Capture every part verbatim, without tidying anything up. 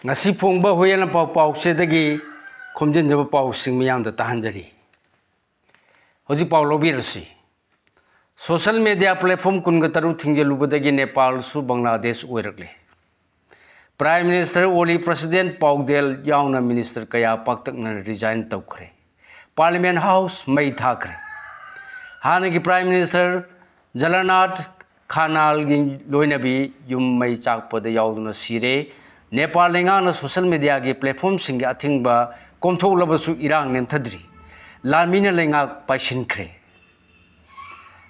ꯉꯁꯤ ꯐꯣꯡꯕ ꯍꯨꯏꯌꯦꯟ ꯂꯥꯟꯄꯥꯎ ꯄꯥꯎꯆꯦꯗꯒꯤ ꯈꯣꯝꯖꯤꯟꯖꯕ ꯄꯥꯎꯁꯤꯡ ꯃꯤꯌꯥꯝꯗ ꯇꯥꯍꯟꯖꯔꯤ꯫ ꯍꯧꯖꯤꯛ ꯄꯥꯎ ꯂꯧꯕꯤꯔꯁꯤ꯫ Social media platform ꯀꯨꯟꯒ ꯇꯔꯨꯛ ꯊꯤꯡꯖꯤꯜꯂꯨꯕꯗꯒꯤ ꯅꯦꯄꯥꯜꯁꯨ ꯕꯪꯒ꯭ꯂꯥꯗꯦꯁ ꯑꯣꯏꯔꯛꯂꯦ꯫ Prime Minister ꯑꯣꯂꯤ, President ꯄꯥꯎꯗꯦꯜ ꯌꯥꯎꯅ minister ꯀꯌꯥ ꯄꯥꯛꯇꯛꯅꯅ resign ꯇꯧꯈ꯭ꯔꯦ꯫ Parliament House ꯃꯩ ꯊꯥꯈ꯭ꯔꯦ꯫ ꯍꯥꯟꯅꯒꯤ Prime Minister ꯖꯂꯅꯥꯊ ꯈꯥꯅꯥꯜꯒꯤ ꯂꯣꯏꯅꯕꯤ ꯌꯨꯝ ꯃꯩ ꯆꯥꯛꯄꯗ ꯌꯥꯎꯗꯨꯅ ꯁꯤꯔꯦ꯫ ꯅꯦꯄꯥꯜ ꯂꯩꯉꯥꯛꯅ social mediaꯒꯤ platformꯁꯤꯡꯒꯤ ꯑꯊꯤꯡꯕ ꯀꯣꯝꯊꯣꯛꯂꯕꯁꯨ ꯏꯔꯥꯡ ꯅꯦꯝꯊꯗ꯭ꯔꯤ꯫ ꯂꯥꯟꯃꯤꯅ ꯂꯩꯉꯥꯛ ꯄꯥꯏꯁꯤꯟꯈ꯭ꯔꯦ꯫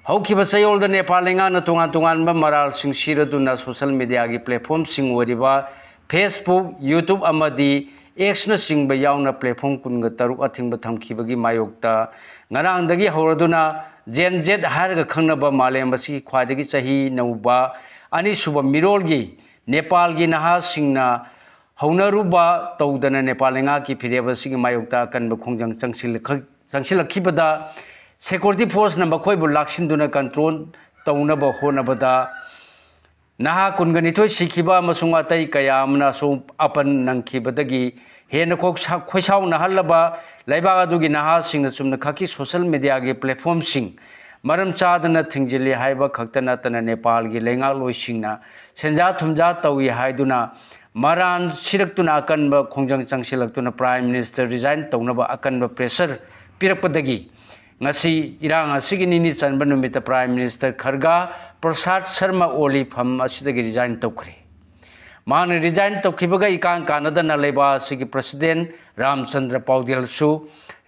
ꯍꯧꯈꯤꯕ ꯆꯌꯣꯜꯗ ꯅꯦꯄꯥꯜ ꯂꯩꯉꯥꯛꯅ ꯇꯣꯉꯥꯟ ꯇꯣꯉꯥꯟꯕ ꯃꯔꯥꯜꯁꯤꯡ ꯁꯤꯔꯗꯨꯅ social mediaꯒꯤ platformꯁꯤꯡ ꯑꯣꯏꯔꯤꯕ Facebook, YouTube ꯑꯃꯗꯤ Xꯅꯆꯤꯡꯕ ꯌꯥꯎꯅ platform ꯀꯨꯟꯒ ꯇꯔꯨꯛ ꯑꯊꯤꯡꯕ ꯊꯝꯈꯤꯕꯒꯤ ꯃꯥꯌꯣꯛꯇ ꯉꯔꯥꯡꯗꯒꯤ ꯍꯧꯔꯗꯨꯅ Gen Z ꯍꯥꯏꯔꯒ ꯈꯪꯅꯕ ꯃꯥꯂꯦꯝ ꯑꯁꯤꯒꯤ ꯈ꯭ꯋꯥꯏꯗꯒꯤ ꯆꯍꯤ ꯅꯧꯕ ꯑꯅꯤꯁꯨꯕ ꯃꯤꯔꯣꯜꯒꯤ ꯅꯦꯄꯥꯜꯒꯤ ꯅꯍꯥꯁꯤꯡꯅ ꯍꯧꯅꯔꯨꯕ ꯇꯧꯗꯅ ꯅꯦꯄꯥꯜ ꯂꯩꯉꯥꯛꯀꯤ ꯐꯤꯔꯦꯞ ꯑꯁꯤꯒꯤ ꯃꯥꯌꯣꯛꯇ ꯑꯀꯟꯕ ꯈꯣꯡꯖꯪ ꯆꯪꯁꯤꯜꯂꯛꯈ-, ꯆꯪꯁꯤꯜꯂꯛꯈꯤꯕꯗ security forceꯅ ꯃꯈꯣꯏꯕꯨ ꯂꯥꯛꯁꯤꯟꯗꯨꯅ control ꯇꯧꯅꯕ ꯍꯣꯠꯅꯕꯗ ꯅꯍꯥ ꯀꯨꯟꯒ ꯅꯤꯊꯣꯏ ꯁꯤꯈꯤꯕ ꯑꯃꯁꯨꯡ ꯑꯇꯩ ꯀꯌꯥ ꯑꯃꯅ ꯑꯁꯣꯛ ꯑꯄꯟ ꯅꯪꯈꯤꯕꯗꯒꯤ ꯍꯦꯟꯅ ꯈꯣꯛꯁꯥ-, ꯈꯣꯏꯁꯥꯎꯅꯍꯜꯂꯕ ꯂꯩꯕꯥꯛ ꯑꯗꯨꯒꯤ ꯅꯍꯥꯁꯤꯡꯅ ꯆꯨꯝꯅ ꯈꯛꯀꯤ social mediaꯒꯤ platformꯁꯤꯡ ꯃꯔꯝ ꯆꯥꯗꯅ ꯊꯤꯡꯖꯤꯜꯂꯤ ꯍꯥꯏꯕ ꯈꯛꯇ ꯅꯠꯇꯅ ꯅꯦꯄꯥꯜꯒꯤ ꯂꯩꯉꯥꯛꯂꯣꯏꯁꯤꯡꯅ ꯁꯦꯟꯖꯥ ꯊꯨꯝꯖꯥ ꯇꯧꯏ ꯍꯥꯏꯗꯨꯅ ꯃꯔꯥꯟ ꯁꯤꯔꯛꯇꯨꯅ ꯑꯀꯟꯕ ꯈꯣꯡꯖꯪ ꯆꯪꯁꯤꯜꯂꯛꯇꯨꯅ Prime Minister resign ꯇꯧꯅꯕ ꯑꯀꯟꯕ pressure ꯄꯤꯔꯛꯄꯗꯒꯤ ꯉꯁꯤ ꯏꯔꯥꯡ ꯑꯁꯤꯒꯤ ꯅꯤꯅꯤ ꯆꯟꯕ ꯅꯨꯃꯤꯠꯇ Prime Minister ꯈꯔꯒꯥ ꯄ꯭ꯔꯁꯥꯗ ꯁꯔꯃ ꯑꯣꯂꯤ ꯐꯝ ꯑꯁꯤꯗꯒꯤ resign ꯇꯧꯈ꯭ꯔꯦ꯫ ꯃꯍꯥꯛꯅ resign ꯇꯧꯈꯤꯕꯒ ꯏꯀꯥꯟ ꯀꯥꯟꯅꯗꯅ ꯂꯩꯕꯥꯛ ꯑꯁꯤꯒꯤ President ꯔꯥꯝꯆꯟꯗ꯭ꯔ ꯄꯥꯎꯗꯦꯜꯁꯨ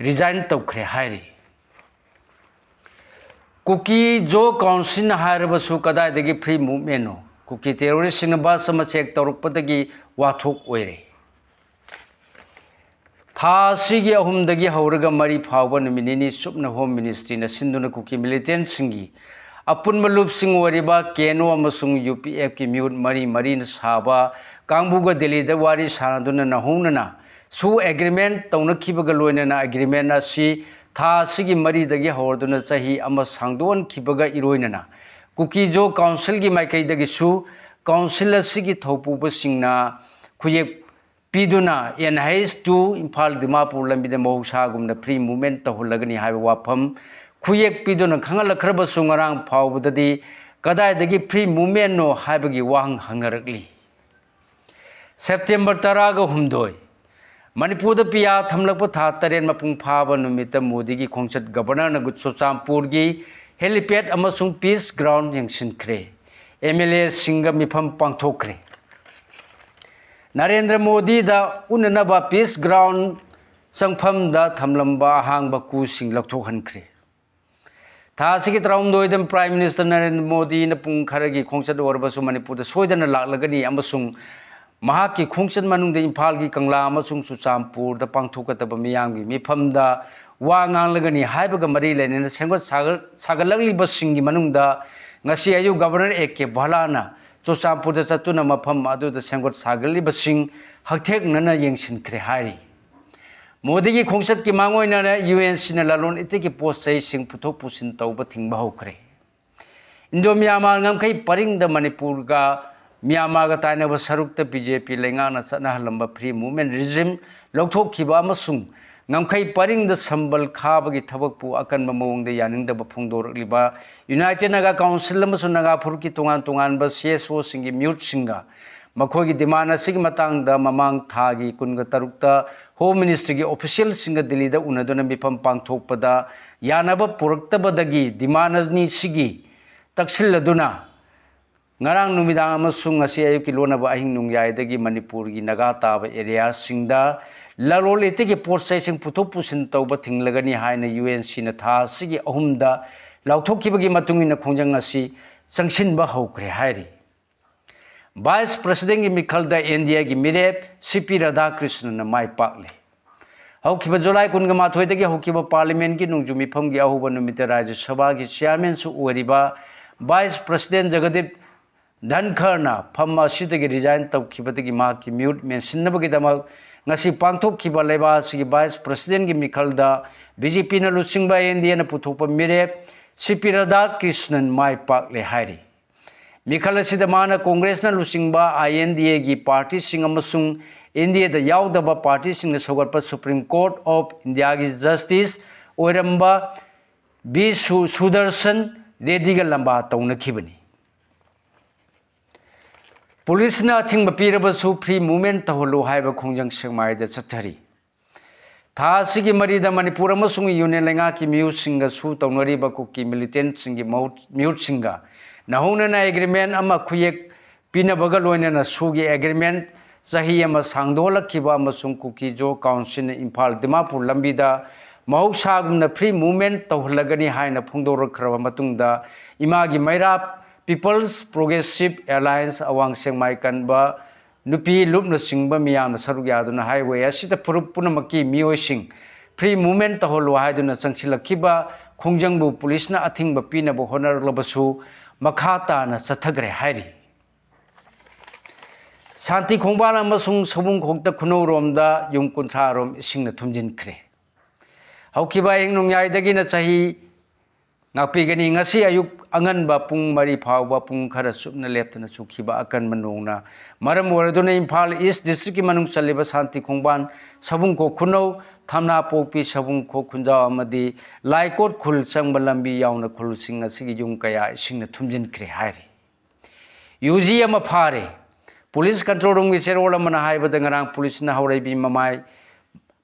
resign ꯇꯧꯈ꯭ꯔꯦ ꯍꯥꯏꯔꯤ꯫ ꯀꯨꯀꯤ ꯖꯣ ꯀꯥꯎꯟꯁꯤꯜꯅ ꯍꯥꯏꯔꯕꯁꯨ ꯀꯗꯥꯏꯗꯒꯤ free movementꯅꯣ? ꯀꯨꯀꯤ terroristꯁꯤꯡꯅ bus ꯑꯃ check ꯇꯧꯔꯛꯄꯗꯒꯤ ꯋꯥꯊꯣꯛ ꯑꯣꯏꯔꯦ꯫ ꯊꯥ ꯑꯁꯤꯒꯤ ꯑꯍꯨꯝꯗꯒꯤ ꯍꯧꯔꯒ ꯃꯔꯤ ꯐꯥꯎꯕ ꯅꯨꯃꯤꯠ ꯅꯤꯅꯤ ꯆꯨꯞꯅ Home Ministryꯅ ꯁꯤꯟꯗꯨꯅ ꯀꯨꯀꯤ militantꯁꯤꯡꯒꯤ ꯑꯄꯨꯟꯕ ꯂꯨꯞꯁꯤꯡ ꯑꯣꯏꯔꯤꯕ ꯀꯦ ꯑꯦꯟ ꯑꯣ ꯑꯃꯁꯨꯡ ꯌꯨ ꯄꯤ ꯑꯦꯐꯀꯤ ꯃꯤꯍꯨꯠ ꯃꯔꯤ ꯃꯔꯤꯅ ꯁꯥꯕ ꯀꯥꯡꯕꯨꯒ ꯗꯦꯜꯂꯤꯗ ꯋꯥꯔꯤ ꯁꯥꯅꯗꯨꯅ ꯅꯧꯍꯧꯅꯅ ꯁꯨ agreement ꯇꯧꯅꯈꯤꯕꯒ ꯂꯣꯏꯅꯅ agreement ꯑꯁꯤ ꯊꯥ ꯑꯁꯤꯒꯤ ꯃꯔꯤꯗꯒꯤ ꯍꯧꯔꯗꯨꯅ ꯆꯍꯤ ꯑꯃ ꯁꯥꯡꯗꯣꯛꯍꯟꯈꯤꯕꯒ ꯏꯔꯣꯏꯅꯅ ꯀꯨꯀꯤ ꯖꯣ ꯀꯥꯎꯟꯁꯤꯜꯒꯤ ꯃꯥꯏꯀꯩꯗꯒꯤꯁꯨ ꯀꯥꯎꯟꯁꯤꯜ ꯑꯁꯤꯒꯤ ꯊꯧꯄꯨꯕꯁꯤꯡꯅ ꯈꯨꯌꯦꯛ ꯄꯤꯗꯨꯅ N H two Imphal Dimapur ꯂꯝꯕꯤꯗ ꯃꯍꯧꯁꯥꯒꯨꯝꯅ free movement ꯇꯧꯍꯜꯂꯒꯅꯤ ꯍꯥꯏꯕ ꯋꯥꯐꯝ ꯈꯨꯌꯦꯛ ꯄꯤꯗꯨꯅ ꯈꯪꯍꯜꯂꯛꯈ꯭ꯔꯕꯁꯨ, ꯉꯔꯥꯡ ꯐꯥꯎꯕꯗꯗꯤ ꯀꯗꯥꯏꯗꯒꯤ free movementꯅꯣ ꯍꯥꯏꯕꯒꯤ ꯋꯥꯍꯪ ꯍꯪꯅꯔꯛꯂꯤ꯫ ꯁꯦꯞꯇꯦꯝꯕꯔ ꯇꯔꯥꯒ ꯍꯨꯝꯗꯣꯏ, ꯃꯅꯤꯄꯨꯔꯗ ꯄꯤꯌꯥ ꯊꯝꯂꯛꯄ ꯊꯥ ꯇꯔꯦꯠ ꯃꯄꯨꯡ ꯐꯥꯕ ꯅꯨꯃꯤꯠꯇ ꯃꯣꯗꯤꯒꯤ ꯈꯣꯡꯆꯠ ꯒꯕꯔꯅꯔꯅ ꯆꯨꯔꯆꯥꯟꯄꯨꯔꯒꯤ helipad ꯑꯃꯁꯨꯡ peace ground ꯌꯦꯡꯁꯤꯟꯈ꯭ꯔꯦ꯫ M L Aꯁꯤꯡꯒ ꯃꯤꯐꯝ ꯄꯥꯡꯊꯣꯛꯈ꯭ꯔꯦ꯫ ꯅꯔꯦꯟꯗ꯭ꯔ ꯃꯣꯗꯤꯗ ꯎꯅꯅꯕ peace ground ꯆꯪꯐꯝꯗ ꯊꯝꯂꯝꯕ ꯑꯍꯥꯡꯕ ꯀꯨꯁꯤꯡ ꯂꯧꯊꯣꯛꯍꯟꯈ꯭ꯔꯦ꯫ ꯊꯥ ꯑꯁꯤꯒꯤ ꯇꯔꯥꯍꯨꯝꯗꯣꯏꯗ Prime Minister ꯅꯔꯦꯟꯗ꯭ꯔ ꯃꯣꯗꯤꯅ ꯄꯨꯡ ꯈꯔꯒꯤ ꯈꯣꯡꯆꯠ ꯑꯣꯏꯔꯕꯁꯨ ꯃꯅꯤꯄꯨꯔꯗ ꯁꯣꯏꯗꯅ ꯂꯥꯛꯂꯒꯅꯤ ꯑꯃꯁꯨꯡ ꯃꯍꯥꯛꯀꯤ ꯈꯣꯡꯆꯠ ꯃꯅꯨꯡꯗ ꯏꯝꯐꯥꯜꯒꯤ ꯀꯪꯂꯥ ꯑꯃꯁꯨꯡ ꯆꯨꯔꯆꯥꯟꯄꯨꯔꯗ ꯄꯥꯡꯊꯣꯛꯀꯗꯕ ꯃꯤꯌꯥꯝꯒꯤ ꯃꯤꯐꯝꯗ ꯋꯥ ꯉꯥꯡꯂꯒꯅꯤ ꯍꯥꯏꯕꯒ ꯃꯔꯤ ꯂꯩꯅꯅ ꯁꯦꯝꯒꯠ ꯁꯥꯒꯠ-, ꯁꯥꯒꯠꯂꯛꯂꯤꯕꯁꯤꯡꯒꯤ ꯃꯅꯨꯡꯗ ꯉꯁꯤ ꯑꯌꯨꯛ ꯒꯕꯔꯅꯔ A K ꯚꯥꯂꯥꯅ ꯆꯨꯔꯆꯥꯟꯄꯨꯔꯗ ꯆꯠꯇꯨꯅ ꯃꯐꯝ ꯑꯗꯨꯗ ꯁꯦꯝꯒꯠ ꯁꯥꯒꯠꯂꯤꯕꯁꯤꯡ ꯍꯛꯊꯦꯡꯅꯅ ꯌꯦꯡꯁꯤꯟꯈ꯭ꯔꯦ ꯍꯥꯏꯔꯤ꯫ ꯃꯣꯗꯤꯒꯤ ꯈꯣꯡꯆꯠꯀꯤ ꯃꯥꯡꯑꯣꯏꯅꯅ UNCꯅ ꯂꯂꯣꯟ ꯏꯇꯤꯛꯀꯤ ꯄꯣꯠ ꯆꯩꯁꯤꯡ ꯄꯨꯊꯣꯛ ꯄꯨꯁꯤꯟ ꯇꯧꯕ ꯊꯤꯡꯕ ꯍꯧꯈ꯭ꯔꯦ꯫ ꯏꯟꯗꯣ ꯃ꯭ꯌꯥꯟꯃꯥꯔ ꯉꯝꯈꯩ ꯄꯔꯤꯡꯗ ꯃꯅꯤꯄꯨꯔꯒ ꯃ꯭ꯌꯥꯟꯃꯥꯔꯒ ꯇꯥꯏꯅꯕ ꯁꯔꯨꯛꯇ BJP ꯂꯩꯉꯥꯛꯅ ꯆꯠꯅꯍꯜꯂꯝꯕ free movement regime ꯂꯧꯊꯣꯛꯈꯤꯕ ꯑꯃꯁꯨꯡ ꯉꯝꯈꯩ ꯄꯔꯤꯡꯗ ꯁꯝꯕꯜ ꯈꯥꯕꯒꯤ ꯊꯕꯛꯄꯨ ꯑꯀꯟꯕ ꯃꯑꯣꯡꯗ ꯌꯥꯅꯤꯡꯗꯕ ꯐꯣꯡꯗꯣꯔꯛꯂꯤꯕ United Naga Council ꯑꯃꯁꯨꯡ ꯅꯥꯒꯥ ꯐꯨꯔꯨꯞꯀꯤ ꯇꯣꯉꯥꯟ ꯇꯣꯉꯥꯟꯕ CSOꯁꯤꯡꯒꯤ ꯃꯤꯍꯨꯠꯁꯤꯡꯒ ꯃꯈꯣꯏꯒꯤ demand ꯑꯁꯤꯒꯤ ꯃꯇꯥꯡꯗ ꯃꯃꯥꯡ ꯊꯥꯒꯤ ꯀꯨꯟꯒ ꯇꯔꯨꯛꯇ Home Ministryꯒꯤ officialꯁꯤꯡꯒ ꯗꯤꯜꯂꯤꯗ ꯎꯅꯗꯨꯅ ꯃꯤꯐꯝ ꯄꯥꯡꯊꯣꯛꯄꯗ ꯌꯥꯅꯕ ꯄꯨꯔꯛꯇꯕꯗꯒꯤ demand ꯑꯅꯤꯁꯤꯒꯤ ꯇꯛꯁꯤꯜꯂꯗꯨꯅ ꯉꯔꯥꯡ ꯅꯨꯃꯤꯗꯥꯡ ꯑꯃꯁꯨꯡ ꯉꯁꯤ ꯑꯌꯨꯛꯀꯤ ꯂꯣꯟꯅꯕ ꯑꯍꯤꯡ ꯅꯣꯡꯌꯥꯏꯗꯒꯤ ꯃꯅꯤꯄꯨꯔꯒꯤ ꯅꯥꯒꯥ ꯇꯥꯕ areaꯁꯤꯡꯗ ꯂꯂꯣꯟ ꯏꯇꯤꯛꯀꯤ ꯄꯣꯠ ꯆꯩꯁꯤꯡ ꯄꯨꯊꯣꯛ ꯄꯨꯁꯤꯟ ꯇꯧꯕ ꯊꯤꯡꯂꯒꯅꯤ ꯍꯥꯏꯅ UNCꯅ ꯊꯥ ꯑꯁꯤꯒꯤ ꯑꯍꯨꯝꯗ ꯂꯥꯎꯊꯣꯛꯈꯤꯕꯒꯤ ꯃꯇꯨꯡ ꯏꯟꯅ ꯈꯣꯡꯖꯪ ꯑꯁꯤ ꯆꯪꯁꯤꯟꯕ ꯍꯧꯈ꯭ꯔꯦ ꯍꯥꯏꯔꯤ꯫ Vice Presidentꯒꯤ ꯃꯤꯈꯜꯗ NDAꯒꯤ ꯃꯤꯔꯦꯞ C P ꯔꯥꯙꯥꯀ꯭ꯔꯤꯁꯅꯟꯅ ꯃꯥꯏ ꯄꯥꯛꯂꯦ꯫ ꯍꯧꯈꯤꯕ ꯖꯨꯂꯥꯏ ꯀꯨꯟꯒ ꯃꯥꯊꯣꯏꯗꯒꯤ ꯍꯧꯈꯤꯕ Parliamentꯀꯤ ꯅꯣꯡꯖꯨ ꯃꯤꯐꯝꯒꯤ ꯑꯍꯧꯕ ꯅꯨꯃꯤꯠꯇ ꯔꯥꯖ꯭ꯌ ꯁꯚꯥꯒꯤ Chairmanꯁꯨ ꯑꯣꯏꯔꯤꯕ Vice President ꯖꯒꯗꯤꯞ ꯙꯟꯈꯔꯅ ꯐꯝ ꯑꯁꯤꯗꯒꯤ resign ꯇꯧꯈꯤꯕꯗꯒꯤ ꯃꯍꯥꯛꯀꯤ ꯃꯤꯍꯨꯠ ꯃꯦꯟꯁꯤꯟꯅꯕꯒꯤꯗꯃꯛ ꯉꯁꯤ ꯄꯥꯡꯊꯣꯛꯈꯤꯕ ꯂꯩꯕꯥꯛ ꯑꯁꯤꯒꯤ Vice Presidentꯒꯤ ꯃꯤꯈꯜꯗ BJPꯅ ꯂꯨꯆꯤꯡꯕ NDAꯅ ꯄꯨꯊꯣꯛꯄ ꯃꯤꯔꯦꯞ C P ꯔꯥꯙꯥꯀ꯭ꯔꯤꯁꯅꯟ ꯃꯥꯏ ꯄꯥꯛꯂꯦ ꯍꯥꯏꯔꯤ꯫ ꯃꯤꯈꯜ ꯑꯁꯤꯗ ꯃꯥꯅ Congressꯅ ꯂꯨꯆꯤꯡꯕ INDAꯒꯤ partyꯁꯤꯡ ꯑꯃꯁꯨꯡ ꯏꯟꯗꯤꯌꯥꯗ ꯌꯥꯎꯗꯕ ꯄꯥꯔꯇꯤꯁꯤꯡꯅ ꯁꯧꯒꯠꯄ ꯁꯨꯄ꯭ꯔꯤꯝ ꯀꯣꯔꯠ ꯑꯣꯐ ꯏꯟꯗꯤꯌꯥꯒꯤ ꯖꯁꯇꯤꯁ ꯑꯣꯏꯔꯝꯕ ꯕꯤ ꯁꯨ-, ꯁꯨꯗꯔꯁꯟ ꯔꯦꯗꯤꯒ ꯂꯝꯕꯥ ꯇꯧꯅꯈꯤꯕꯅꯤ꯫ ꯄꯨꯂꯤꯁꯅ ꯑꯊꯤꯡꯕ ꯄꯤꯔꯕꯁꯨ ꯐ꯭ꯔꯤ ꯃꯨꯚꯃꯦꯟ ꯇꯧꯍꯜꯂꯨ ꯍꯥꯏꯕ ꯈꯣꯡꯖꯪ ꯁꯦꯛꯃꯥꯏꯗ ꯆꯠꯊꯔꯤ꯫ ꯊꯥ ꯑꯁꯤꯒꯤ ꯃꯔꯤꯗ ꯃꯅꯤꯄꯨꯔ ꯑꯃꯁꯨꯡ ꯌꯨꯅꯤꯌꯟ ꯂꯩꯉꯥꯛꯀꯤ ꯃꯤꯍꯨꯠꯁꯤꯡꯒ ꯁꯨ ꯇꯧꯅꯔꯤꯕ ꯀꯨꯀꯤ ꯃꯤꯂꯤꯇꯦꯟꯠꯁꯤꯡꯒꯤ ꯃꯍꯨꯠ-, ꯃꯤꯍꯨꯠꯁꯤꯡꯒ ꯅꯧꯍꯧꯅꯅ ꯑꯦꯒ꯭ꯔꯤꯃꯦꯟ ꯑꯃ ꯈꯨꯌꯦꯛ ꯄꯤꯅꯕꯒ ꯂꯣꯏꯅꯅ ꯁꯨꯒꯤ ꯑꯦꯒ꯭ꯔꯤꯃꯦꯟ ꯆꯍꯤ ꯑꯃ ꯁꯥꯡꯗꯣꯛꯍꯜꯂꯛꯈꯤꯕ ꯑꯃꯁꯨꯡ ꯀꯨꯀꯤ ꯖꯣ ꯀꯥꯎꯟꯁꯤꯜꯅ ꯏꯝꯐꯥꯜ ꯗꯤꯃꯥꯄꯨꯔ ꯂꯝꯕꯤꯗ ꯃꯍꯧꯁꯥꯒꯨꯝꯅ ꯐ꯭ꯔꯤ ꯃꯨꯚꯃꯦꯟ ꯇꯧꯍꯜꯂꯒꯅꯤ ꯍꯥꯏꯅ ꯐꯣꯡꯗꯣꯔꯛꯈ꯭ꯔꯕ ꯃꯇꯨꯡꯗ ꯏꯃꯥꯒꯤ ꯃꯩꯔꯥ ꯄꯤꯄꯜꯁ ꯄ꯭ꯔꯣꯒ꯭ꯔꯦꯁꯤꯞ ꯑꯦꯂꯥꯌꯟꯁ ꯑꯋꯥꯡ ꯁꯦꯛꯃꯥꯏ ꯀꯟꯕ ꯅꯨꯄꯤ ꯂꯨꯞꯅꯆꯤꯡꯕ ꯃꯤꯌꯥꯝꯅ ꯁꯔꯨꯛ ꯌꯥꯗꯨꯅ ꯍꯥꯏꯋꯦ ꯑꯁꯤꯗ ꯐꯨꯔꯨꯞ ꯄꯨꯝꯅꯃꯛꯀꯤ ꯃꯤꯑꯣꯏꯁꯤꯡ ꯐ꯭ꯔꯤ ꯃꯨꯚꯃꯦꯟ ꯇꯧꯍꯜꯂꯨ ꯍꯥꯏꯗꯨꯅ ꯆꯪꯁꯤꯜꯂꯛꯈꯤꯕ ꯈꯣꯡꯖꯪꯕꯨ ꯄꯨꯂꯤꯁꯅ ꯑꯊꯤꯡꯕ ꯄꯤꯅꯕ ꯍꯣꯠꯅꯔꯛꯂꯕꯁꯨ ꯃꯈꯥ ꯇꯥꯅ ꯆꯠꯊꯈ꯭ꯔꯦ ꯍꯥꯏꯔꯤ꯫ ꯁꯥꯟꯇꯤ ꯈꯣꯡꯕꯥꯟ ꯑꯃꯁꯨꯡ ꯁꯕꯨꯡꯈꯣꯛꯇ ꯈꯨꯅꯧꯔꯣꯝꯗ ꯌꯨꯝ ꯀꯨꯟꯊ꯭ꯔꯥ ꯔꯣꯝ ꯏꯁꯤꯡꯅ ꯊꯨꯝꯖꯤꯟꯈ꯭ꯔꯦ꯫ ꯍꯧꯈꯤꯕ ꯍꯌꯦꯡ ꯅꯣꯡꯌꯥꯏꯗꯒꯤꯅ ꯆꯍꯤ ꯉꯥꯛꯄꯤꯒꯅꯤ꯫ ꯉꯁꯤ ꯑꯌꯨꯛ ꯑꯉꯟꯕ ꯄꯨꯡ ꯃꯔꯤ ꯐꯥꯎꯕ ꯄꯨꯡ ꯈꯔ ꯆꯨꯞꯅ ꯂꯦꯞꯇꯅ ꯆꯨꯈꯤꯕ ꯑꯀꯟꯕ ꯅꯣꯡꯅ ꯃꯔꯝ ꯑꯣꯏꯔꯗꯨꯅ ꯏꯝꯐꯥꯜ ꯏꯁ ꯗꯤꯁꯇ꯭ꯔꯤꯛꯀꯤ ꯃꯅꯨꯡ ꯆꯜꯂꯤꯕ ꯁꯥꯟꯇꯤ ꯈꯣꯡꯕꯥꯟ, ꯁꯕꯨꯡꯈꯣꯛ ꯈꯨꯅꯧ, ꯊꯝꯅꯥꯄꯣꯛꯄꯤ, ꯁꯕꯨꯡꯈꯣꯛ ꯈꯨꯟꯖꯥꯎ ꯑꯃꯗꯤ ꯂꯥꯏꯀꯣꯠ ꯈꯨꯜ ꯆꯪꯕ ꯂꯝꯕꯤ ꯌꯥꯎꯅ ꯈꯨꯜꯁꯤꯡ ꯑꯁꯤꯒꯤ ꯌꯨꯝ ꯀꯌꯥ ꯏꯁꯤꯡꯅ ꯊꯨꯝꯖꯤꯟꯈ꯭ꯔꯦ ꯍꯥꯏꯔꯤ꯫ ꯌꯨ ꯖꯤ ꯑꯃ ꯐꯥꯔꯦ꯫ ꯄꯨꯂꯤꯁ ꯀꯟꯇ꯭ꯔꯣꯜ ꯔꯨꯝꯒꯤ ꯆꯦꯔꯣꯜ ꯑꯃꯅ ꯍꯥꯏꯕꯗ ꯉꯔꯥꯡ ꯄꯨꯂꯤꯁꯅ ꯍꯧꯔꯩꯕꯤ ꯃꯃꯥꯏ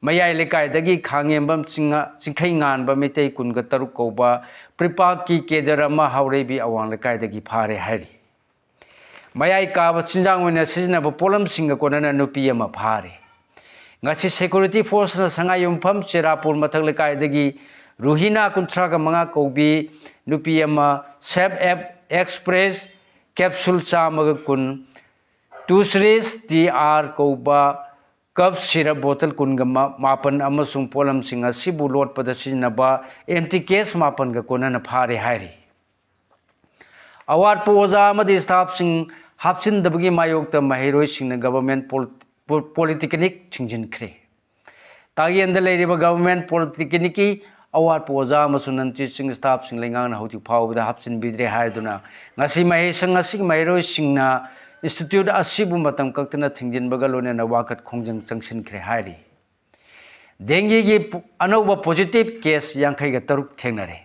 ꯃꯌꯥꯏ ꯂꯩꯀꯥꯏꯗꯒꯤ ꯈꯥꯡꯉꯦꯝꯕꯝ ꯆꯤꯡꯉ-, ꯆꯤꯡꯈꯩ ꯉꯥꯟꯕ ꯃꯤꯇꯩ ꯀꯨꯟꯒ ꯇꯔꯨꯛ ꯀꯧꯕ ꯄ꯭ꯔꯤꯄꯥꯛꯀꯤ ꯀꯦꯗꯔ ꯑꯃ ꯍꯥꯎꯔꯩꯕꯤ ꯑꯋꯥꯡ ꯂꯩꯀꯥꯏꯗꯒꯤ ꯐꯥꯔꯦ ꯍꯥꯏꯔꯤ꯫ ꯃꯌꯥꯏ ꯀꯥꯕ ꯆꯤꯟꯖꯥꯡ ꯑꯣꯏꯅ ꯁꯤꯖꯤꯟꯅꯕ ꯄꯣꯠꯂꯝꯁꯤꯡꯒ ꯀꯣꯟꯅꯅ ꯅꯨꯄꯤ ꯑꯃ ꯐꯥꯔꯦ꯫ ꯉꯁꯤ ꯁꯦꯀ꯭ꯌꯨꯔꯤꯇꯤ ꯐꯣꯔꯁꯅ ꯁꯉꯥꯏꯌꯨꯝꯐꯝ ꯆꯦꯔꯥꯄꯨꯔ ꯃꯊꯛ ꯂꯩꯀꯥꯏꯗꯒꯤ ꯔꯨꯍꯤꯅꯥ ꯀꯨꯟꯊ꯭ꯔꯥꯒ ꯃꯉꯥ ꯀꯧꯕꯤ ꯅꯨꯄꯤ ꯑꯃ ꯁꯦꯞ ꯑꯦꯞ ꯑꯦꯛꯁꯄ꯭ꯔꯦꯁ ꯀꯦꯞꯁꯨꯜ ꯆꯥꯝꯃꯒ ꯀꯨꯟ, ꯇꯨꯁꯔꯤꯁ ꯇꯤ ꯑꯥꯔ ꯀꯧꯕ ꯀꯞ ꯁꯤꯔꯞ ꯕꯣꯇꯜ ꯀꯨꯟꯒ ꯃꯥꯄꯟ ꯑꯃꯁꯨꯡ ꯄꯣꯠꯂꯝꯁꯤꯡ ꯑꯁꯤꯕꯨ ꯂꯣꯠꯄꯗ ꯁꯤꯖꯤꯟꯅꯕ ꯑꯦꯝꯇꯤ ꯀꯦꯁ ꯃꯥꯄꯟꯒ ꯀꯣꯟꯅꯅ ꯐꯥꯔꯦ ꯍꯥꯏꯔꯤ꯫ ꯑꯋꯥꯠꯄ ꯑꯣꯖꯥ ꯑꯃꯗꯤ ꯁ꯭ꯇꯥꯐꯁꯤꯡ ꯍꯥꯞꯆꯤꯟꯗꯕꯒꯤ ꯃꯥꯌꯣꯛꯇ ꯃꯍꯩꯔꯣꯏꯁꯤꯡꯅ ꯒꯚꯔꯟꯃꯦꯟꯠ ꯄꯣꯜ-, ꯄꯣ-, ꯄꯣꯂꯤꯇꯦꯛꯅꯤꯛ ꯊꯤꯡꯖꯤꯟꯈ꯭ꯔꯦ꯫ ꯇꯥꯒꯦꯟꯗ ꯂꯩꯔꯤꯕ ꯒꯚꯔꯟꯃꯦꯟꯠ ꯄꯣꯂꯤꯇꯦꯛꯅꯤꯛꯀꯤ ꯑꯋꯥꯠꯄ ꯑꯣꯖꯥ ꯑꯃꯁꯨꯡ ꯅꯟ ꯇꯤꯆꯤꯡ ꯁ꯭ꯇꯥꯐꯁꯤꯡ ꯂꯩꯉꯥꯛꯅ ꯍꯧꯖꯤꯛ ꯐꯥꯎꯕꯗ ꯍꯥꯞꯆꯤꯟꯕꯤꯗ꯭ꯔꯦ ꯍꯥꯏꯗꯨꯅ ꯉꯁꯤ ꯃꯍꯩꯁꯪ ꯑꯁꯤꯒꯤ ꯃꯍꯩꯔꯣꯏꯁꯤꯡꯅ institute ꯑꯁꯤꯕꯨ ꯃꯇꯝ ꯀꯛꯇꯅ ꯊꯤꯡꯖꯤꯟꯕꯒ ꯂꯣꯏꯅꯅ ꯋꯥꯀꯠ ꯈꯣꯡꯖꯪ ꯆꯪꯁꯤꯟꯈ꯭ꯔꯦ ꯍꯥꯏꯔꯤ꯫ ꯗꯦꯡꯒꯤꯒꯤ ꯄꯨ-, ꯑꯅꯧꯕ positive case ꯌꯥꯡꯈꯩꯒ ꯇꯔꯨꯛ ꯊꯦꯡꯅꯔꯦ꯫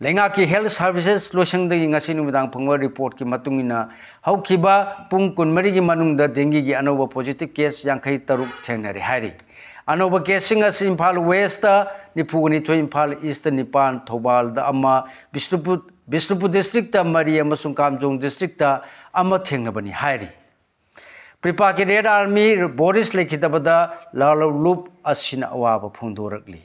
ꯂꯩꯉꯥꯛꯀꯤ health services ꯂꯣꯏꯁꯪꯗꯒꯤ ꯉꯁꯤ ꯅꯨꯃꯤꯗꯥꯡ ꯐꯪꯕ reportꯀꯤ ꯃꯇꯨꯡ ꯏꯟꯅ, ꯍꯧꯈꯤꯕ ꯄꯨꯡ ꯀꯨꯟꯃꯔꯤꯒꯤ ꯃꯅꯨꯡꯗ ꯗꯦꯡꯒꯤꯒꯤ ꯑꯅꯧꯕ positive case ꯌꯥꯡꯈꯩ ꯇꯔꯨꯛ ꯊꯦꯡꯅꯔꯦ ꯍꯥꯏꯔꯤ꯫ ꯑꯅꯧꯕ caseꯁꯤꯡ ꯑꯁꯤ ꯏꯝꯐꯥꯜ Westꯇ ꯅꯤꯐꯨꯒ ꯅꯤꯊꯣꯏ, ꯏꯝꯐꯥꯜ Eastꯇ ꯅꯤꯄꯥꯟ, ꯊꯧꯕꯥꯜꯗ ꯑꯃ, ꯕꯤꯁꯅꯨꯄꯨꯔ, ꯕꯤꯁꯅꯨꯄꯨꯔ districtꯇ ꯃꯔꯤ ꯑꯃꯁꯨꯡ ꯀꯥꯝꯖꯣꯡ districtꯇ ꯑꯃ ꯊꯦꯡꯅꯕꯅꯤ ꯍꯥꯏꯔꯤ꯫ ꯄ꯭ꯔꯤꯄꯥꯛꯀꯤ Red Army ꯕꯣꯔꯤꯁ ꯂꯩꯈꯤꯗꯕꯗ ꯂꯥꯂꯣꯂꯨꯞ ꯑꯁꯤꯅ ꯑꯋꯥꯕ ꯐꯣꯡꯗꯣꯔꯛꯂꯤ꯫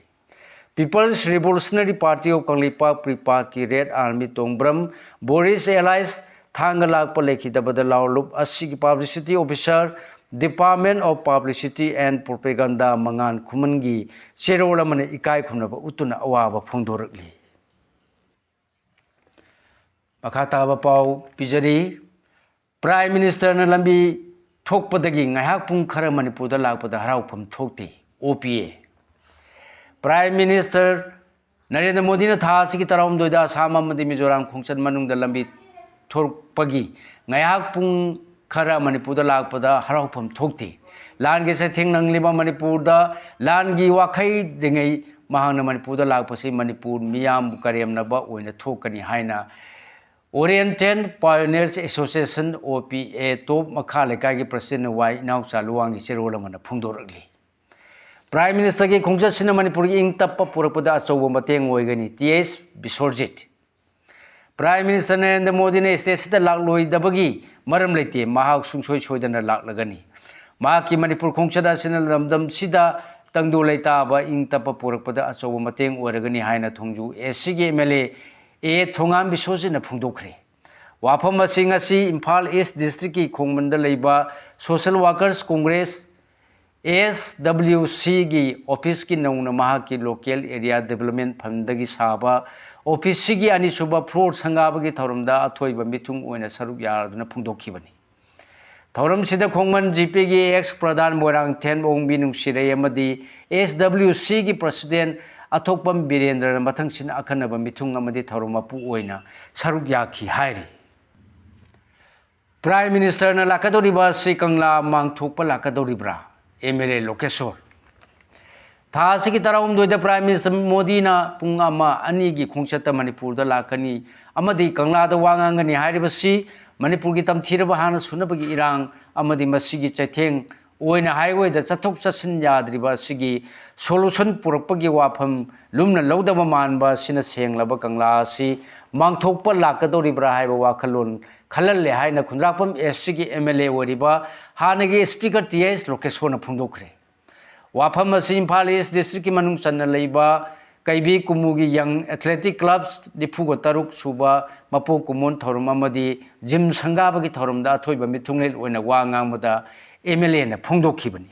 People's Revolutionary Party of Kangleipak, ꯄ꯭ꯔꯤꯄꯥꯛꯀꯤ Red Army Tongbram ꯕꯣꯔꯤꯁ alias ꯊꯥꯡꯒ ꯂꯥꯛꯄ ꯂꯩꯈꯤꯗꯕꯗ ꯂꯥꯂꯣꯂꯨꯞ ꯑꯁꯤꯒꯤ publicity officer, Department of Publicity and Propaganda, ꯃꯉꯥꯟ ꯈꯨꯃꯟꯒꯤ ꯆꯦꯔꯣꯜ ꯑꯃꯅ ꯏꯀꯥꯏ ꯈꯨꯝꯅꯕ ꯎꯠꯇꯨꯅ ꯑꯋꯥꯕ ꯐꯣꯡꯗꯣꯔꯛꯂꯤ꯫ ꯃꯈꯥ ꯇꯥꯕ ꯄꯥꯎ ꯄꯤꯖꯔꯤ꯫ Prime Ministerꯅ ꯂꯝꯕꯤ ꯊꯣꯛꯄꯗꯒꯤ ꯉꯥꯏꯍꯥꯛ ꯄꯨꯡ ꯈꯔ ꯃꯅꯤꯄꯨꯔꯗ ꯂꯥꯛꯄꯗ ꯍꯔꯥꯎꯐꯝ ꯊꯣꯛꯇꯦ, O P A꯫ Prime Minister Narendra ꯃꯣꯗꯤꯅ ꯊꯥ ꯑꯁꯤꯒꯤ ꯇꯔꯥꯍꯨꯝꯗꯣꯏꯗ ꯑꯁꯥꯝ ꯑꯃꯗꯤ ꯃꯤꯖꯣꯔꯥꯝ ꯈꯣꯡꯆꯠ ꯃꯅꯨꯡꯗ ꯂꯝꯕꯤ ꯊꯣꯛꯄꯒꯤ ꯉꯥꯏꯍꯥꯛ ꯄꯨꯡ ꯈꯔ ꯃꯅꯤꯄꯨꯔꯗ ꯂꯥꯛꯄꯗ ꯍꯔꯥꯎꯐꯝ ꯊꯣꯛꯇꯦ꯫ ꯂꯥꯟꯒꯤ ꯆꯩꯊꯦꯡ ꯅꯪꯂꯤꯕ ꯃꯅꯤꯄꯨꯔꯗ ꯂꯥꯟꯒꯤ ꯋꯥꯈꯩꯔꯤꯉꯩ ꯃꯍꯥꯛꯅ ꯃꯅꯤꯄꯨꯔꯗ ꯂꯥꯛꯄꯁꯤ ꯃꯅꯤꯄꯨꯔ ꯃꯤꯌꯥꯝꯕꯨ ꯀꯔꯦꯝꯅꯕ ꯑꯣꯏꯅ ꯊꯣꯛꯀꯅꯤ ꯍꯥꯏꯅ Oriental Pioneers Association, O P A, ꯇꯣꯞ ꯃꯈꯥ ꯂꯩꯀꯥꯏꯒꯤ presidentꯅ ꯋꯥꯏ ꯏꯅꯥꯎꯆꯥ ꯂꯨꯋꯥꯡꯒꯤ ꯆꯦꯔꯣꯜ ꯑꯃꯅ ꯐꯣꯡꯗꯣꯔꯛꯂꯤ꯫ Prime Ministerꯒꯤ ꯈꯣꯡꯆꯠꯁꯤꯅ ꯃꯅꯤꯄꯨꯔꯒꯤ ꯏꯪ ꯇꯞꯄ ꯄꯨꯔꯛꯄꯗ ꯑꯆꯧꯕ ꯃꯇꯦꯡ ꯑꯣꯏꯒꯅꯤ, T H Biswajit. Prime Minister Narendra ꯃꯣꯗꯤꯅ stateꯁꯤꯗ ꯂꯥꯛꯂꯣꯏꯗꯕꯒꯤ ꯃꯔꯝ ꯂꯩꯇꯦ, ꯃꯍꯥꯛ ꯁꯨꯡꯁꯣꯏ ꯁꯣꯏꯗꯅ ꯂꯥꯛꯂꯒꯅꯤ꯫ ꯃꯍꯥꯛꯀꯤ ꯃꯅꯤꯄꯨꯔ ꯈꯣꯡꯆꯠ ꯑꯁꯤꯅ ꯂꯝꯗꯝꯁꯤꯗ ꯇꯪꯗꯨ ꯂꯩꯇꯥꯕ ꯏꯪ ꯇꯞꯄ ꯄꯨꯔꯛꯄꯗ ꯑꯆꯧꯕ ꯃꯇꯦꯡ ꯑꯣꯏꯔꯒꯅꯤ ꯍꯥꯏꯅ ꯊꯣꯡꯖꯨ A Cꯒꯤ M L A A ꯊꯣꯉꯥꯝ ꯕꯤꯁ꯭ꯋꯖꯤꯠꯅ ꯐꯣꯡꯗꯣꯛꯈ꯭ꯔꯦ꯫ ꯋꯥꯐꯝ ꯑꯁꯤ ꯉꯁꯤ ꯏꯝꯐꯥꯜ East districtꯀꯤ ꯈꯣꯡꯃꯟꯗ ꯂꯩꯕ Social Workers Congress, S W Cꯒꯤ officeꯀꯤ ꯅꯧꯅ ꯃꯍꯥꯛꯀꯤ local area development fundꯗꯒꯤ ꯁꯥꯕ officeꯁꯤꯒꯤ ꯑꯅꯤꯁꯨꯕ floor ꯁꯪꯒꯥꯕꯒꯤ ꯊꯧꯔꯝꯗ ꯑꯊꯣꯏꯕ ꯃꯤꯊꯨꯡ ꯑꯣꯏꯅ ꯁꯔꯨꯛ ꯌꯥꯗꯨꯅ ꯐꯣꯡꯗꯣꯛꯈꯤꯕꯅꯤ꯫ ꯊꯧꯔꯝꯁꯤꯗ ꯈꯣꯡꯃꯟ G Pꯒꯤ ex ꯄ꯭ꯔꯙꯥꯟ ꯃꯣꯏꯔꯥꯡꯊꯦꯝ ꯑꯣꯡꯕꯤ ꯅꯨꯡꯁꯤꯔꯩ ꯑꯃꯗꯤ S W Cꯒꯤ president ꯑꯊꯣꯛꯄꯝ ꯕꯤꯔꯦꯟꯗ꯭ꯔꯅ ꯃꯊꯪꯁꯤꯠꯅ ꯑꯈꯟꯅꯕ ꯃꯤꯊꯨꯡ ꯑꯃꯗꯤ ꯊꯧꯔꯝ ꯃꯄꯨ ꯑꯣꯏꯅ ꯁꯔꯨꯛ ꯌꯥꯈꯤ ꯍꯥꯏꯔꯤ꯫ Prime Ministerꯅ ꯂꯥꯛꯀꯗꯧꯔꯤꯕ ꯑꯁꯤ ꯀꯪꯂꯥ ꯃꯥꯡꯊꯣꯛꯄ ꯂꯥꯛꯀꯗꯧꯔꯤꯕ꯭ꯔꯥ? MLA ꯂꯣꯀꯦꯁꯣꯔ꯫ ꯊꯥ ꯑꯁꯤꯒꯤ ꯇꯔꯥꯍꯨꯝꯗꯣꯏꯗ Prime Minister ꯃꯣꯗꯤꯅ ꯄꯨꯡ ꯑꯃ ꯑꯅꯤꯒꯤ ꯈꯣꯡꯆꯠꯇ ꯃꯅꯤꯄꯨꯔꯗ ꯂꯥꯛꯀꯅꯤ ꯑꯃꯗꯤ ꯀꯪꯂꯥꯗ ꯋꯥ ꯉꯥꯡꯒꯅꯤ ꯍꯥꯏꯔꯤꯕꯁꯤ ꯃꯅꯤꯄꯨꯔꯒꯤ ꯇꯝꯊꯤꯔꯕ ꯍꯥꯟꯅ ꯁꯨꯅꯕꯒꯤ ꯏꯔꯥꯡ ꯑꯃꯗꯤ ꯃꯁꯤꯒꯤ ꯆꯩꯊꯦꯡ ꯑꯣꯏꯅ highwayꯗ ꯆꯠꯊꯣꯛ ꯆꯠꯁꯤꯟ ꯌꯥꯗ꯭ꯔꯤꯕ ꯑꯁꯤꯒꯤ solution ꯄꯨꯔꯛꯄꯒꯤ ꯋꯥꯐꯝ ꯂꯨꯝꯅ ꯂꯧꯗꯕ ꯃꯥꯟꯕ ꯑꯁꯤꯅ ꯁꯦꯡꯂꯕ ꯀꯪꯂꯥ ꯑꯁꯤ ꯃꯥꯡꯊꯣꯛꯄ ꯂꯥꯛꯀꯗꯧꯔꯤꯕ꯭ꯔꯥ ꯍꯥꯏꯕ ꯋꯥꯈꯜꯂꯣꯟ ꯈꯜꯍꯜꯂꯦ ꯍꯥꯏꯅ ꯈꯨꯟꯗ꯭ꯔꯥꯛꯄꯝ Eastꯀꯤ MLA ꯑꯣꯏꯔꯤꯕ ꯍꯥꯟꯅꯒꯤ Speaker Th ꯂꯣꯀꯦꯁꯣꯔꯅ ꯐꯣꯡꯗꯣꯛꯈ꯭ꯔꯦ꯫ ꯋꯥꯐꯝ ꯑꯁꯤ ꯏꯝꯐꯥꯜ East Districtꯀꯤ ꯃꯅꯨꯡ ꯆꯟꯅ ꯂꯩꯕ ꯀꯩꯕꯤ ꯀꯨꯝꯃꯨꯒꯤ Young Athletic Clubs ꯅꯤꯐꯨꯒ ꯇꯔꯨꯛ ꯁꯨꯕ ꯃꯄꯣꯛ ꯀꯨꯝꯑꯣꯟ ꯊꯧꯔꯝ ꯑꯃꯗꯤ gym ꯁꯪꯒꯥꯕꯒꯤ ꯊꯧꯔꯝꯗ ꯑꯊꯣꯏꯕ ꯃꯤꯊꯨꯡꯂꯦꯟ ꯑꯣꯏꯅ ꯋꯥ ꯉꯥꯡꯕꯗ MLAꯅ ꯐꯣꯡꯗꯣꯛꯈꯤꯕꯅꯤ꯫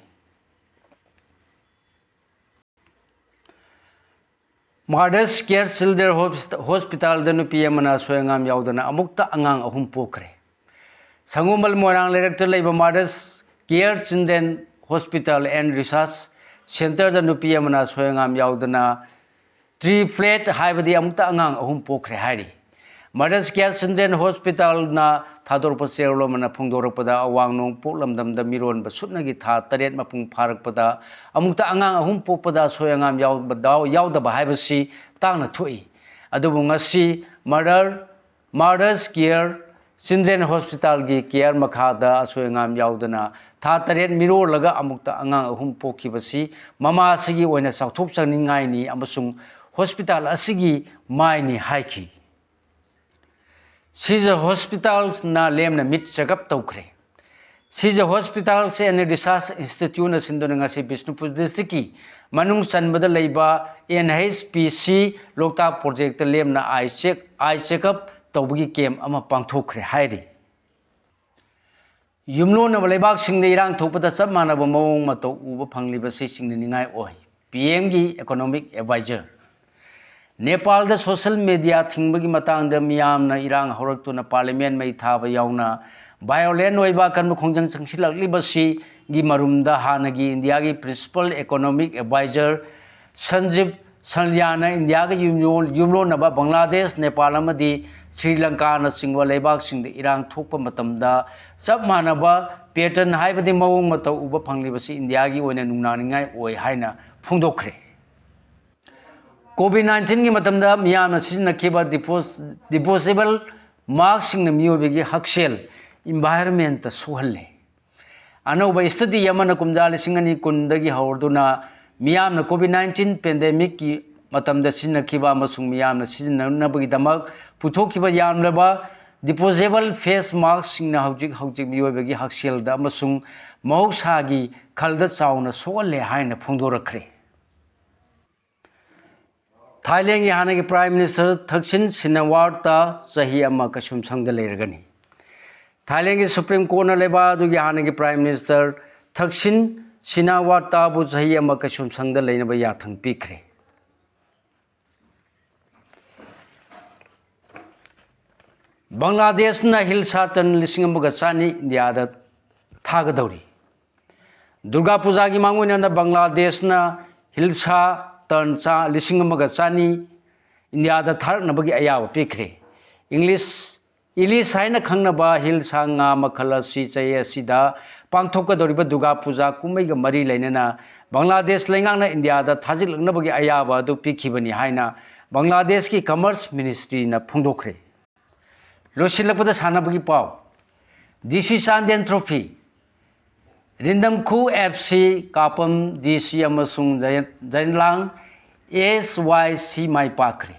Mother's Care Children Hospitalꯗ ꯅꯨꯄꯤ ꯑꯃꯅ ꯑꯁꯣꯏ ꯑꯉꯥꯝ ꯌꯥꯎꯗꯅ ꯑꯃꯨꯛꯇ ꯑꯉꯥꯡ ꯑꯍꯨꯝ ꯄꯣꯛꯈ꯭ꯔꯦ꯫ ꯁꯪꯒꯣꯝꯕꯜ ꯃꯣꯏꯔꯥꯡ ꯂꯩꯔꯛꯇ ꯂꯩꯕ Mother's Care Children Hospital and Research Centreꯗ ꯅꯨꯄꯤ ꯑꯃꯅ ꯑꯁꯣꯏ ꯑꯉꯥꯝ ꯌꯥꯎꯗꯅ triplet ꯍꯥꯏꯕꯗꯤ ꯑꯃꯨꯛꯇ ꯑꯉꯥꯡ ꯑꯍꯨꯝ ꯄꯣꯛꯈ꯭ꯔꯦ ꯍꯥꯏꯔꯤ꯫ Mother's Care Children Hospitalꯅ ꯊꯥꯗꯣꯔꯛꯄ ꯆꯦꯔꯣꯜ ꯑꯃꯅ ꯐꯣꯡꯗꯣꯔꯛꯄꯗ, ꯑꯋꯥꯡ ꯅꯣꯡꯄꯣꯛ ꯂꯝꯗꯝꯗ ꯃꯤꯔꯣꯟꯕ ꯁꯨꯞꯅꯒꯤ ꯊꯥ ꯇꯔꯦꯠ ꯃꯄꯨꯡ ꯐꯥꯔꯛꯄꯗ ꯑꯃꯨꯛꯇ ꯑꯉꯥꯡ ꯑꯍꯨꯝ ꯄꯣꯛꯄꯗ ꯑꯁꯣꯏ ꯑꯉꯥꯝ ꯌꯥꯎꯕ-, ꯌꯥꯎꯗꯕ ꯍꯥꯏꯕꯁꯤ ꯇꯥꯡꯅ ꯊꯣꯛꯏ꯫ ꯑꯗꯨꯕꯨ ꯉꯁꯤ Mother, Mother's Care Children Hospitalꯒꯤ care ꯃꯈꯥꯗ ꯑꯁꯣꯏ ꯑꯉꯥꯝ ꯌꯥꯎꯗꯅ ꯊꯥ ꯇꯔꯦꯠ ꯃꯤꯔꯣꯜꯂꯒ ꯑꯃꯨꯛꯇ ꯑꯉꯥꯡ ꯑꯍꯨꯝ ꯄꯣꯛꯈꯤꯕꯁꯤ ꯃꯃꯥ ꯑꯁꯤꯒꯤ ꯑꯣꯏꯅ ꯆꯥꯎꯊꯣꯛꯆꯅꯤꯡꯉꯥꯏꯅꯤ ꯑꯃꯁꯨꯡ hospital ꯑꯁꯤꯒꯤ ꯃꯥꯏꯅꯤ ꯍꯥꯏꯈꯤ꯫ Sija Hospitalꯅ ꯂꯦꯝꯅ ꯃꯤꯠ check up ꯇꯧꯈ꯭ꯔꯦ꯫ Sija Hospitals and Research Instituteꯅ ꯁꯤꯟꯗꯨꯅ ꯉꯁꯤ ꯕꯤꯁꯅꯨꯄꯨꯔ districtꯀꯤ ꯃꯅꯨꯡ ꯆꯟꯕꯗ ꯂꯩꯕ NHPC ꯂꯣꯛꯇꯥꯛ projectꯇ ꯂꯦꯝꯅ eye check, eye check up ꯇꯧꯕꯒꯤ camp ꯑꯃ ꯄꯥꯡꯊꯣꯛꯈ꯭ꯔꯦ ꯍꯥꯏꯔꯤ꯫ ꯌꯨꯝꯂꯣꯟꯅꯕ ꯂꯩꯕꯥꯛꯁꯤꯡꯗ ꯏꯔꯥꯡ ꯊꯣꯛꯄꯗ ꯆꯞ ꯃꯥꯟꯅꯕ ꯃꯑꯣꯡ ꯃꯇꯧ ꯎꯕ ꯐꯪꯂꯤꯕꯁꯤ ꯆꯤꯡꯅꯅꯤꯡꯉꯥꯏ ꯑꯣꯏ꯫ PMꯒꯤ economic advisor꯫ ꯅꯦꯄꯥꯜꯗ social media ꯊꯤꯡꯕꯒꯤ ꯃꯇꯥꯡꯗ ꯃꯤꯌꯥꯝꯅ ꯏꯔꯥꯡ ꯍꯧꯔꯛꯇꯨꯅ parliament ꯃꯩ ꯊꯥꯕ ꯌꯥꯎꯅ violent ꯑꯣꯏꯕ ꯑꯀꯟꯕ ꯈꯣꯡꯖꯪ ꯆꯪꯁꯤꯜꯂꯛꯂꯤꯕꯁꯤꯒꯤ ꯃꯔꯨꯝꯗ ꯍꯥꯟꯅꯒꯤ ꯏꯟꯗꯤꯌꯥꯒꯤ principal economic advisor ꯁꯟꯖꯤꯕ ꯁꯟꯂꯤꯌꯥꯅ ꯏꯟꯗꯤꯌꯥꯒ ꯌꯨꯝꯂꯣꯟꯅꯕ Bangladesh, Nepal ꯑꯃꯗꯤ ꯁ꯭ꯔꯤ ꯂꯪꯀꯥꯅꯆꯤꯡꯕ ꯂꯩꯕꯥꯛꯁꯤꯡꯗ ꯏꯔꯥꯡ ꯊꯣꯛꯄ ꯃꯇꯝꯗ ꯆꯞ ꯃꯥꯟꯅꯕ pattern, ꯍꯥꯏꯕꯗꯤ ꯃꯑꯣꯡ ꯃꯇꯧ ꯎꯕ ꯐꯪꯂꯤꯕꯁꯤ ꯏꯟꯗꯤꯌꯥꯒꯤ ꯑꯣꯏꯅ ꯅꯨꯡꯅꯥꯡꯅꯤꯡꯉꯥꯏ ꯑꯣꯏ ꯍꯥꯏꯅ ꯐꯣꯡꯗꯣꯛꯈ꯭ꯔꯦ꯫ COVID nineteenꯒꯤ ꯃꯇꯝꯗ ꯃꯤꯌꯥꯝꯅ ꯁꯤꯖꯤꯟꯅꯈꯤꯕ disposable maskꯁꯤꯡꯅ ꯃꯤꯑꯣꯏꯕꯒꯤ ꯍꯛꯁꯦꯜ, environmentꯇ ꯁꯣꯛꯍꯜꯂꯦ꯫ ꯑꯅꯧꯕ study ꯑꯃꯅ ꯀꯨꯝꯖꯥ ꯂꯤꯁꯤꯡ ꯑꯅꯤ ꯀꯨꯟꯗꯒꯤ ꯍꯧꯔꯗꯨꯅ ꯃꯤꯌꯥꯝꯅ COVID nineteen pandemicꯀꯤ ꯃꯇꯝꯗ ꯁꯤꯖꯤꯟꯅꯈꯤꯕ ꯑꯃꯁꯨꯡ ꯃꯤꯌꯥꯝꯅ ꯁꯤꯖꯤꯟꯅꯅꯕꯒꯤꯗꯃꯛ ꯄꯨꯊꯣꯛꯈꯤꯕ ꯌꯥꯝꯂꯕ disposable face maskꯁꯤꯡꯅ ꯍꯧꯖꯤꯛ ꯍꯧꯖꯤꯛ ꯃꯤꯑꯣꯏꯕꯒꯤ ꯍꯛꯁꯦꯜꯗ ꯑꯃꯁꯨꯡ ꯃꯍꯧꯁꯥꯒꯤ ꯈꯜꯗ ꯆꯥꯎꯅ ꯁꯣꯛꯍꯜꯂꯦ ꯍꯥꯏꯅ ꯐꯣꯡꯗꯣꯔꯛꯈ꯭ꯔꯦ꯫ ꯊꯥꯏꯂꯦꯟꯒꯤ ꯍꯥꯟꯅꯒꯤ Prime Minister ꯊꯛꯁꯤꯟ ꯁꯤꯅꯥꯋꯥꯔꯇ ꯆꯍꯤ ꯑꯃ ꯀꯩꯁꯨꯝꯁꯪꯗ ꯂꯩꯔꯒꯅꯤ꯫ ꯊꯥꯏꯂꯦꯟꯒꯤ Supreme Courtꯅ ꯂꯩꯕꯥꯛ ꯑꯗꯨꯒꯤ ꯍꯥꯟꯅꯒꯤ Prime Minister ꯊꯛꯁꯤꯟ ꯁꯤꯅꯥꯋꯥꯔꯇꯕꯨ ꯆꯍꯤ ꯑꯃ ꯀꯩꯁꯨꯝꯁꯪꯗ ꯂꯩꯅꯕ ꯌꯥꯊꯪ ꯄꯤꯈ꯭ꯔꯦ꯫ ꯕꯪꯒ꯭ꯂꯥꯗꯦꯁꯅ ꯍꯤꯜꯁꯥ ꯇꯟ ꯂꯤꯁꯤꯡ ꯑꯃꯒ ꯆꯅꯤ ꯏꯟꯗꯤꯌꯥꯗ ꯊꯥꯒꯗꯧꯔꯤ꯫ ꯗꯨꯔꯒꯥ ꯄꯨꯖꯥꯒꯤ ꯃꯥꯡꯑꯣꯏꯅꯅ ꯕꯪꯒ꯭ꯂꯥꯗꯦꯁꯅ ꯍꯤꯜꯁꯥ ꯇꯟ ꯆꯥ ꯂꯤꯁꯤꯡ ꯑꯃꯒ ꯆꯅꯤ ꯏꯟꯗꯤꯌꯥꯗ ꯊꯥꯔꯛꯅꯕꯒꯤ ꯑꯌꯥꯕ ꯄꯤꯈ꯭ꯔꯦ꯫ ꯏꯪꯂꯤꯁ, ꯏꯂꯤꯁ ꯍꯥꯏꯅ ꯈꯪꯅꯕ ꯍꯤꯜꯁꯥ ꯉꯥ ꯃꯈꯜ ꯑꯁꯤ ꯆꯍꯤ ꯑꯁꯤꯗ ꯄꯥꯡꯊꯣꯛꯀꯗꯧꯔꯤꯕ ꯗꯨꯔꯒꯥ ꯄꯨꯖꯥ ꯀꯨꯝꯍꯩꯒ ꯃꯔꯤ ꯂꯩꯅꯅ ꯕꯪꯒ꯭ꯂꯥꯗꯦꯁ ꯂꯩꯉꯥꯛꯅ ꯏꯟꯗꯤꯌꯥꯗ ꯊꯥꯖꯤꯜꯂꯛꯅꯕꯒꯤ ꯑꯌꯥꯕ ꯑꯗꯨ ꯄꯤꯈꯤꯕꯅꯤ ꯍꯥꯏꯅ ꯕꯪꯒ꯭ꯂꯥꯗꯦꯁꯀꯤ Commerce Ministryꯅ ꯐꯣꯡꯗꯣꯛꯈ꯭ꯔꯦ꯫ ꯂꯣꯏꯁꯤꯜꯂꯛꯄꯗ ꯁꯥꯟꯅꯕꯒꯤ ꯄꯥꯎ꯫ DC Chandel Trophy꯫ ꯔꯤꯟꯗꯝꯈꯨ FC ꯀꯥꯄꯝ DC ꯑꯃꯁꯨꯡ ꯖꯌꯟ-, ꯖꯌꯟꯂꯥꯡ SYC ꯃꯥꯏ ꯄꯥꯛꯈ꯭ꯔꯦ꯫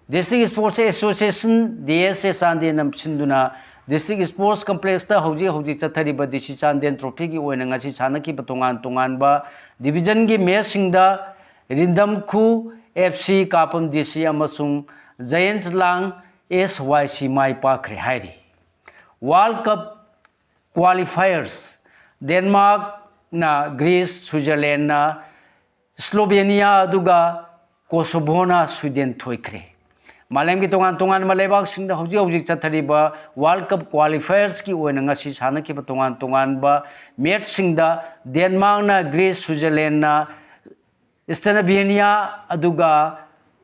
District Sports Association, DSA ꯆꯥꯟꯗꯦꯜꯅ ꯁꯤꯟꯗꯨꯅ District Sports Complexꯇ ꯍꯧꯖꯤꯛ ꯍꯧꯖꯤꯛ ꯆꯠꯊꯔꯤꯕ DC ꯆꯥꯟꯗꯦꯜ Trophyꯒꯤ ꯑꯣꯏꯅ ꯉꯁꯤ ꯁꯥꯟꯅꯈꯤꯕ ꯇꯣꯉꯥꯟ ꯇꯣꯉꯥꯟꯕ divisionꯒꯤ matchꯁꯤꯡꯗ ꯔꯤꯟꯗꯝꯈꯨ FC ꯀꯥꯄꯝ DC ꯑꯃꯁꯨꯡ ꯖꯌꯟꯂꯥꯡ SYC ꯃꯥꯏ ꯄꯥꯛꯈ꯭ꯔꯦ ꯍꯥꯏꯔꯤ꯫ World Cup qualifiers, ꯗꯦꯟꯃꯥꯔꯛꯅ ꯒ꯭ꯔꯤꯁ, ꯁ꯭ꯋꯤꯖꯔꯂꯦꯟꯅ ꯁ꯭ꯂꯣꯚꯦꯅꯤꯌꯥ, ꯑꯗꯨꯒ ꯀꯣꯁꯣꯚꯣꯅ ꯁ꯭ꯋꯤꯗꯦꯟ ꯊꯣꯏꯈ꯭ꯔꯦ꯫ ꯃꯥꯂꯦꯝꯒꯤ ꯇꯣꯉꯥꯟ ꯇꯣꯉꯥꯟꯕ ꯂꯩꯕꯥꯛꯁꯤꯡꯗ ꯍꯧꯖꯤꯛ ꯍꯧꯖꯤꯛ ꯆꯠꯊꯔꯤꯕ World Cup qualifiersꯀꯤ ꯑꯣꯏꯅ ꯉꯁꯤ ꯁꯥꯟꯅꯈꯤꯕ ꯇꯣꯉꯥꯟ ꯇꯣꯉꯥꯟꯕ matchꯁꯤꯡꯗ ꯗꯦꯟꯃꯥꯔꯛꯅ ꯒ꯭ꯔꯤꯁ, ꯁ꯭ꯋꯤꯖꯔꯂꯦꯟꯅ ꯁ꯭ꯂꯣꯚꯦꯅꯤꯌꯥ ꯑꯗꯨꯒ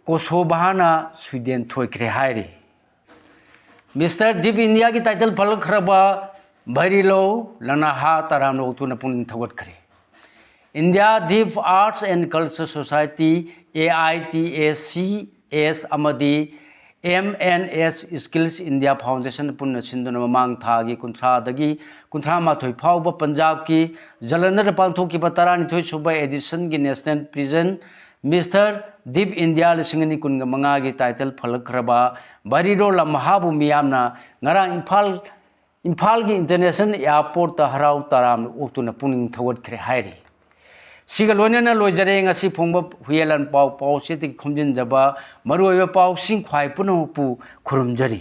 ꯀꯣꯁꯣꯚꯥꯅ ꯁ꯭ꯋꯤꯗꯦꯟ ꯊꯣꯏꯈ꯭ꯔꯦ ꯍꯥꯏꯔꯤ꯫ ꯃꯤꯁꯇꯔ ꯗꯤꯞ ꯏꯟꯗꯤꯌꯥꯒꯤ ꯇꯥꯏꯇꯜ ꯐꯪꯂꯛꯈ꯭ꯔꯕ ꯚꯥꯏꯔꯤꯂꯣ ꯂꯅꯍꯥ ꯇꯔꯥꯝꯅ ꯑꯣꯛꯇꯨꯅ ꯄꯨꯛꯅꯤꯡ ꯊꯧꯒꯠꯈ꯭ꯔꯦ꯫ India deep arts and culture society, A I T A C S, ꯑꯃꯗꯤ M N S skills India foundation ꯄꯨꯟꯅ ꯁꯤꯟꯗꯨꯅ ꯃꯃꯥꯡ ꯊꯥꯒꯤ ꯀꯨꯟꯊ꯭ꯔꯥꯗꯒꯤ ꯀꯨꯟꯊ꯭ꯔꯥ ꯃꯥꯊꯣꯏ ꯐꯥꯎꯕ ꯄꯟꯖꯥꯕꯀꯤ ꯖꯂꯟꯙꯔꯗ ꯄꯥꯡꯊꯣꯛꯈꯤꯕ ꯇꯔꯥꯅꯤꯊꯣꯏ ꯁꯨꯕ ꯑꯦꯗꯤꯁꯟꯒꯤ national prison mister deep India ꯂꯤꯁꯤꯡ ꯑꯅꯤ ꯀꯨꯟꯒ ꯃꯉꯥꯒꯤ ꯇꯥꯏꯇꯜ ꯐꯪꯂꯛꯈ꯭ꯔꯕ ꯚꯥꯏꯔꯤꯂꯣ ꯂꯝꯍꯥꯕꯨ ꯃꯤꯌꯥꯝꯅ ꯉꯔꯥꯡ ꯏꯝꯐꯥꯜ, ꯏꯝꯐꯥꯜꯒꯤ ꯏꯟꯇꯔꯅꯦꯁꯅꯦꯜ ꯑꯦꯌꯥꯔꯄꯣꯔꯠꯇ ꯍꯔꯥꯎ ꯇꯔꯥꯝꯅ ꯑꯣꯛꯇꯨꯅ ꯄꯨꯛꯅꯤꯡ ꯊꯧꯒꯠꯈ꯭ꯔꯦ ꯍꯥꯏꯔꯤ꯫ ꯁꯤꯒ ꯂꯣꯏꯅꯅ ꯂꯣꯏꯖꯔꯦ ꯉꯁꯤ ꯐꯣꯡꯕ ꯍꯨꯌꯦꯂꯥꯟ ꯄꯥꯎ, ꯄꯥꯎꯆꯦꯗꯒꯤ ꯈꯣꯝꯖꯤꯟꯖꯕ ꯃꯔꯨꯑꯣꯏꯕ ꯄꯥꯎꯁꯤꯡ꯫ ꯈ꯭ꯋꯥꯏ ꯄꯨꯝꯅꯃꯛꯄꯨ ꯈꯨꯔꯨꯝꯖꯔꯤ꯫